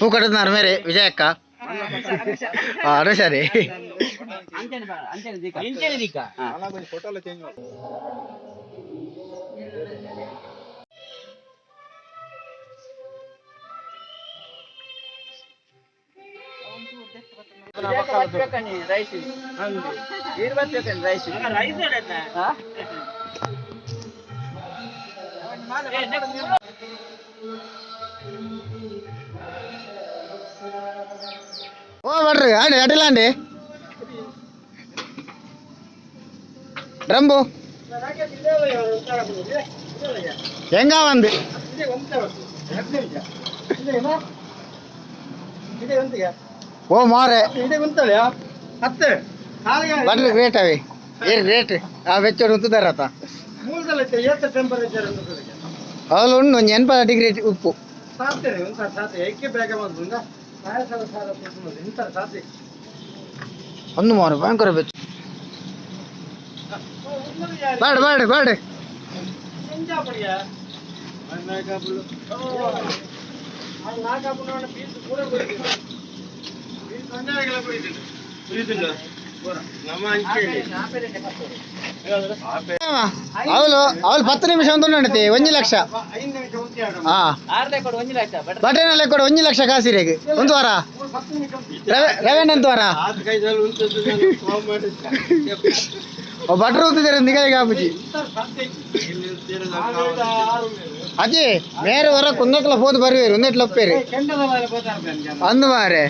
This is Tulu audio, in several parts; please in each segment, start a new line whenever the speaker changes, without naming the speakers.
ಪೂ ಕಟ್ಟುತ್ತಾರೆ ಮೇರೆ ವಿಜಯಕ್ಕ. ಅದೇ ಸರಿ. ಓ ಭಟ್ರು, ಆಂಡಿ ಅಡಿಲ್ಲ ಅಂಡಿ ಡ್ರಂಬು ಹೆಂಗ ಒಂದು? ಓ ಮಾರೆ, ಭಟ್ರು ಗ್ರೇಟ್ ಅವಿ ಏರ್ ಗ್ರೇಟ್. ಆ ವೆಚ್ಚ ಉಂತುದಾರತ ಅವಳು ಉಂಡು ಒಂಜಿ 80 ಡಿಗ್ರಿ ಉಪ್ಪು. ಒಂದು ಮಾರು ಭಯಂಕರ ಬೆಚ್ಚ. ಬೇಡ ಬೇಡ ಬೇಡ. ಅವಳು ಅವಳು 10 ನಿಮಿಷ ಒಂದು ನಡೀತಿ 1 ಲಕ್ಷ. ಹಾ, ಬಟನ್ ಕೊಡು. 1 ಲಕ್ಷ ಕಾಸಿರೇಗೆ ಒಂದು ವಾರ ರವೆಣ್ಣ ಒಂದು ವಾರ ಭಟ್ರು ಉಂತಿದ್ದಾರೆ ನಿಗದಿಗೆ ಆಪುಜಿ. ಅಜ್ಜಿ ಮೇರೆ ಹೊರ ಕುಂದಕ್ಲ ಪೋದು ಬರುವೇರು ಒಂದೆಟ್ಲ ಒಪ್ಪೇರಿ ಅಂದು ಮಾರೆ.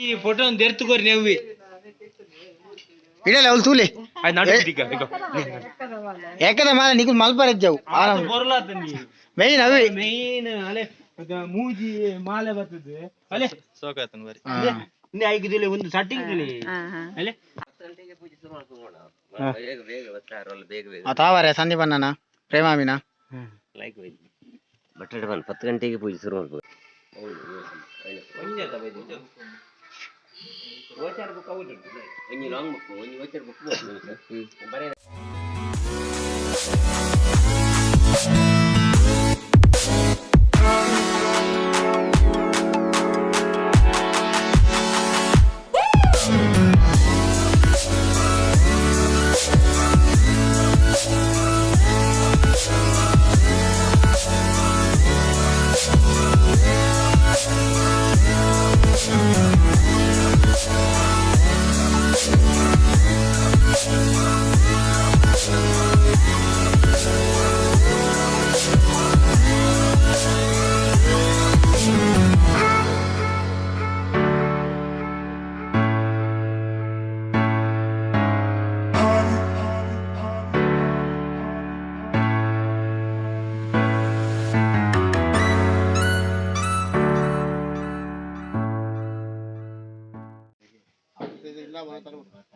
ಈ ಫೋಟೋ ದೆರ್ತುಕೋರಿ ನೆವ್ವಿ.
ಇಡಲ್ಲ ಅವಳು ತೂಲಿ. ಏಕದ ಮಾಲೆ ನಿಕುಲ್ ಮಲ್ಪರ ಇಜ್ಜವು ಆರಾಮ್. ಮೇಯ್ನ್ ಅವಿ.
ಮೇನ್ ಅಲೆ ಮೂಜಿ ಮಾಲೆ ಬರ್ತದೆ ಅಲೆ. ಐದು ಒಂದು ಸಟ್ಟಿಂಗ್ ಅಲೆ.
ತಾವರೆ ಸಂದೀಪಣ್ಣನ ಪ್ರೇಮಾಮಿನ.
ಬಟ್ಟೆ ಬಂದು 10 ಗಂಟೆಗೆ ಪೂಜೆ ಶುರು ಮಾಡ್ಬೋದು. ಒಂಜಿ ಲಾಂಗ್ ಬುಕ್, ಒಂಜಿ ವೋಚರ್ ಬುಕ್. ಬರೇ.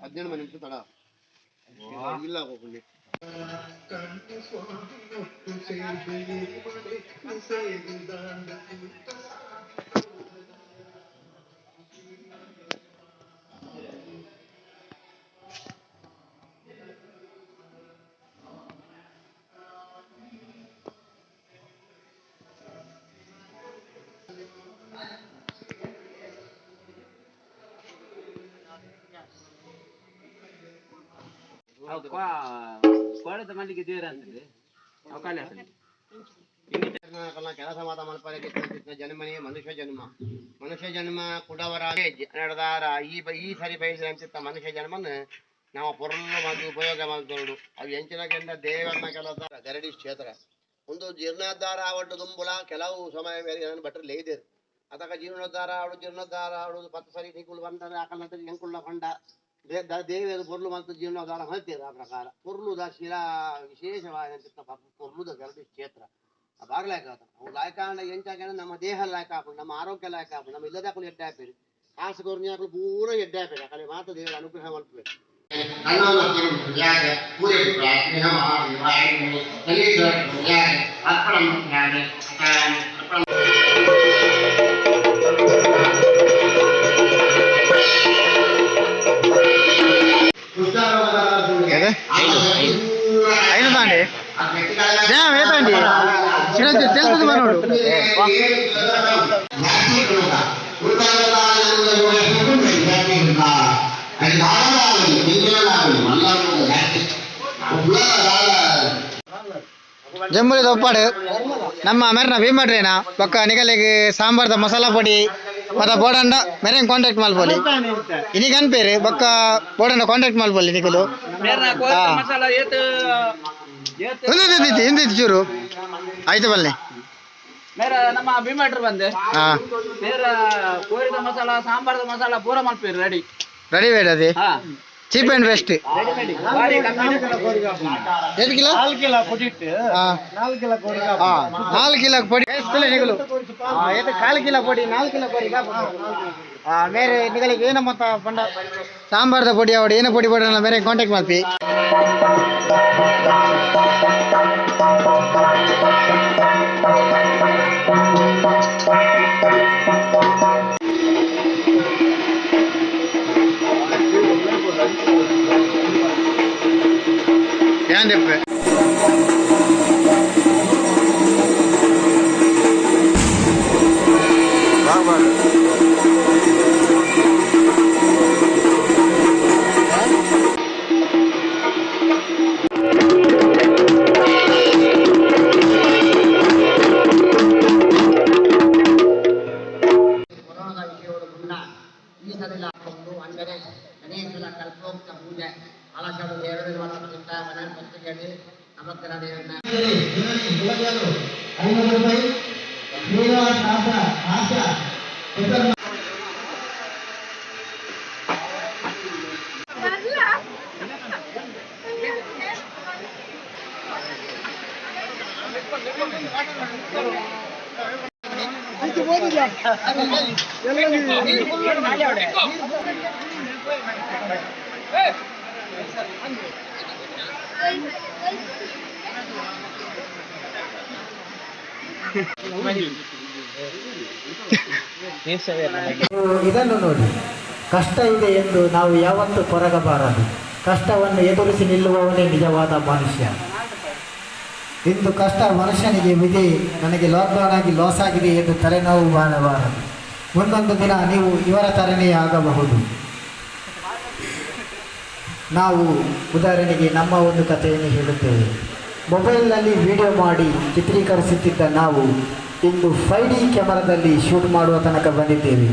18 ನಿಮಿಷ ತಡ ಇಲ್ಲ.
ಕೋಡದ ಮಲ್ಲಿಗೆ ದೇವರ ಅಂತದೆ ಅವು ಖಾಲಿ ಆಗ್ತದೆ.
ಕೆಲಸ ಮಾತ ಮಲ್ಪರೆ ಜನ್ಮನೇ ಮನುಷ್ಯ ಜನ್ಮ. ಮನುಷ್ಯ ಜನ್ಮ ಕುಡವರ ನಡೆದಾರ ಈ ಈ ಸರಿ ಬಯಸಿದ ಅಂಚಿತ್ತ ಮನುಷ್ಯ ಜನ್ಮನ ನಾವು ಪೊರ್ಲು ಮಂದಿ ಉಪಯೋಗ ಮಲ್ತೊಡು. ಅವು ಎಂಚಿನ ಕೆಂಡ ದೇವರನ್ನ ಕೆಲಸ. ಗರಡಿ ಕ್ಷೇತ್ರ ಒಂದು ಜೀರ್ಣೋದ್ಧಾರ ಆವಡ್ಡು ದುಂಬುಲ ಕೆಲವು ಸಮಯ ಬೇರೆ ನಾನು ಭಟ್ರು ಲೇಯ್ದೇರು. ಅದಕ್ಕ ಜೀರ್ಣೋದ್ಧಾರ ಆವಡು ಜೀರ್ಣೋದ್ಧಾರ ಆವಡು 10 ಸರಿ ನಿಕುಲು ಬಂದರೆ ಆಕಲ್ನಂತ ಎಂಕುಳ್ಳ ಪಂಡ ದೇವೆರ್ ಪೊರ್ಲು ಮಲ್ತ್ ಜೀರ್ಣೋದ್ಧಾರ ಮಲ್ತೇರು. ಆ ಪ್ರಕಾರ ಪೊರ್ಲುದ ಶಿಲಾ ವಿಶೇಷವಾದಂತ ಪೊರ್ಲುದ ಗರಡಿ ಕ್ಷೇತ್ರ. ಆ ಬಾರಿ ಲಾಯ್ಕ ಆತ. ಅವು ಲಾಯ್ಕ ಆಂಡ ಎಂಚ ನಮ್ಮ ದೇಹ ಲಾಯ್ಕ ಆಪುಂಡು, ನಮ್ಮ ಆರೋಗ್ಯ ಲಾಯ್ಕ ಆಪುಂಡು, ನಮ್ಮ ಇಲ್ಲದಕುಲು ಎಡ್ಡೆ ಆಪೆರ್. ಕಾಸು ಕೊರ್ನ್ಯಾಕಲು ಪೂರ ಎಡ್ಡೆ ಆಪೇರು ಅಕಲೆ ಮಾತ ದೇವರ ಅನುಗ್ರಹ ಮಲ್ಪುವೆ.
అయిన తాండి ఏతండి చిన్న తెలుస్తుంది మనోడు. ಜಂಬುಲಿ ದೊಪ್ಪಾಡು ನಮ್ಮ ಮೆರ್ನ ಭೀಮಟ್ರೇನ ಬೊಕ್ಕ ನಿಗಲಿಗೆ ಸಾಂಬಾರ್ದ ಮಸಾಲಾ ಪೊಡಿ ಮತ್ತ ಬೋಡಂಡ ಮೆರೆನ್ ಕಾಂಟ್ಯಾಕ್ಟ್ ಮಲ್ಪೊಲಿ. ಇನಿಗ್ ಅನ್ಪೇರು ಬೊಕ್ಕ ಬೋಡಂಡ ಕಾಂಟ್ಯಾಕ್ಟ್ ಮಲ್ಪೊಲಿ ನಿಕುಲು. ಹಾ.
ಮಸಾಲ ಏತ್ ಏತ್?
ಹಿಂದಿತ್ತು ಹಿಂದಿತ್ತು ಚೂರು ಆಯ್ತು ಬಲ್ಲೆ.
ಮೇರ ನಮ್ಮ ಭೀಮಟ್ರ್ ಬಂದೆ.
ಹಾ.
ಮೇರ ಕೋರಿದ ಮಸಾಲ, ಸಾಂಬಾರದ ಮಸಾಲ ಪೂರ ಮಲ್ಪೇರು ರೆಡಿ.
ರೆಡಿ ಬೇಡ ಅದೇ.
ಹಾ.
Cheap and best.
Readymade ಬಾರಿ ಕಮ್ಮಿ.
ಎಷ್ಟು ಕಿಲೋ?
4 ಕಿಲೋ ಕೊಟ್ಟಿಟ್ಟು.
ಹಾ.
4 ಕಿಲೋ ಕೋರಿ.
ಹಾ, 4 ಕಿಲೋ ಪೊಡಿ ನಿಗಲು ಏತ ಕಾಲು ಕಿಲೋ ಪೊಡಿ, 4 ಕಿಲೋ ಪೊಡಿ. ಆ ಮೇರೆ ನಿಗಳಿಗೆ ಏನ ಮತ್ತ ಪಂಡ ಸಾಂಬಾರ್ದ ಪೊಡಿ ಅವಡು ಏನ ಪೊಡಿ ಪೊಡಿ ಮೇರೆ ಕಾಂಟ್ಯಾಕ್ಟ್ ಮಲ್ಪಿ. ಏನ್ ದೆಪ್ಪೆ?
ಕೊರೋನಾದ ವಿಷಯಗಳು ಮುನ್ನ ಈ ಸಲ ಒಂದು ಅಂದರೆ ಗಣೇಶನ ಕಲ್ಪೋಕ್ತ ಪೂಜೆ ಕಲಶದ ದೇವರ ಮನೆ ಪತ್ರಿಕೆಯಲ್ಲಿ ನಮಸ್ಕಾರ ದೇವರನ್ನ.
ಇದನ್ನು ನೋಡಿ, ಕಷ್ಟ ಇದೆ ಎಂದು ನಾವು ಯಾವತ್ತೂ ಕೊರಗಬಾರದು. ಕಷ್ಟವನ್ನು ಎದುರಿಸಿ ನಿಲ್ಲುವವನೇ ನಿಜವಾದ ಮನುಷ್ಯ. ಇಂದು ಕಷ್ಟ ಮನುಷ್ಯನಿಗೆ ವಿಧಿ. ನನಗೆ ಲಾಕ್ಡೌನ್ ಆಗಿ ಲಾಸ್ ಆಗಿದೆ ಎಂದು ತಲೆನೋವು ಮಾಡಬಾರದು. ಮುಂದೊಂದು ದಿನ ನೀವು ಇವರ ಥರನೇ ಆಗಬಹುದು. ನಾವು ಉದಾಹರಣೆಗೆ ನಮ್ಮ ಒಂದು ಕಥೆಯನ್ನು ಹೇಳುತ್ತೇವೆ. ಮೊಬೈಲ್ನಲ್ಲಿ ವಿಡಿಯೋ ಮಾಡಿ ಚಿತ್ರೀಕರಿಸುತ್ತಿದ್ದ ನಾವು ಇಂದು 5D ಕ್ಯಾಮರಾದಲ್ಲಿ ಶೂಟ್ ಮಾಡುವ ತನಕ ಬಂದಿದ್ದೇವೆ.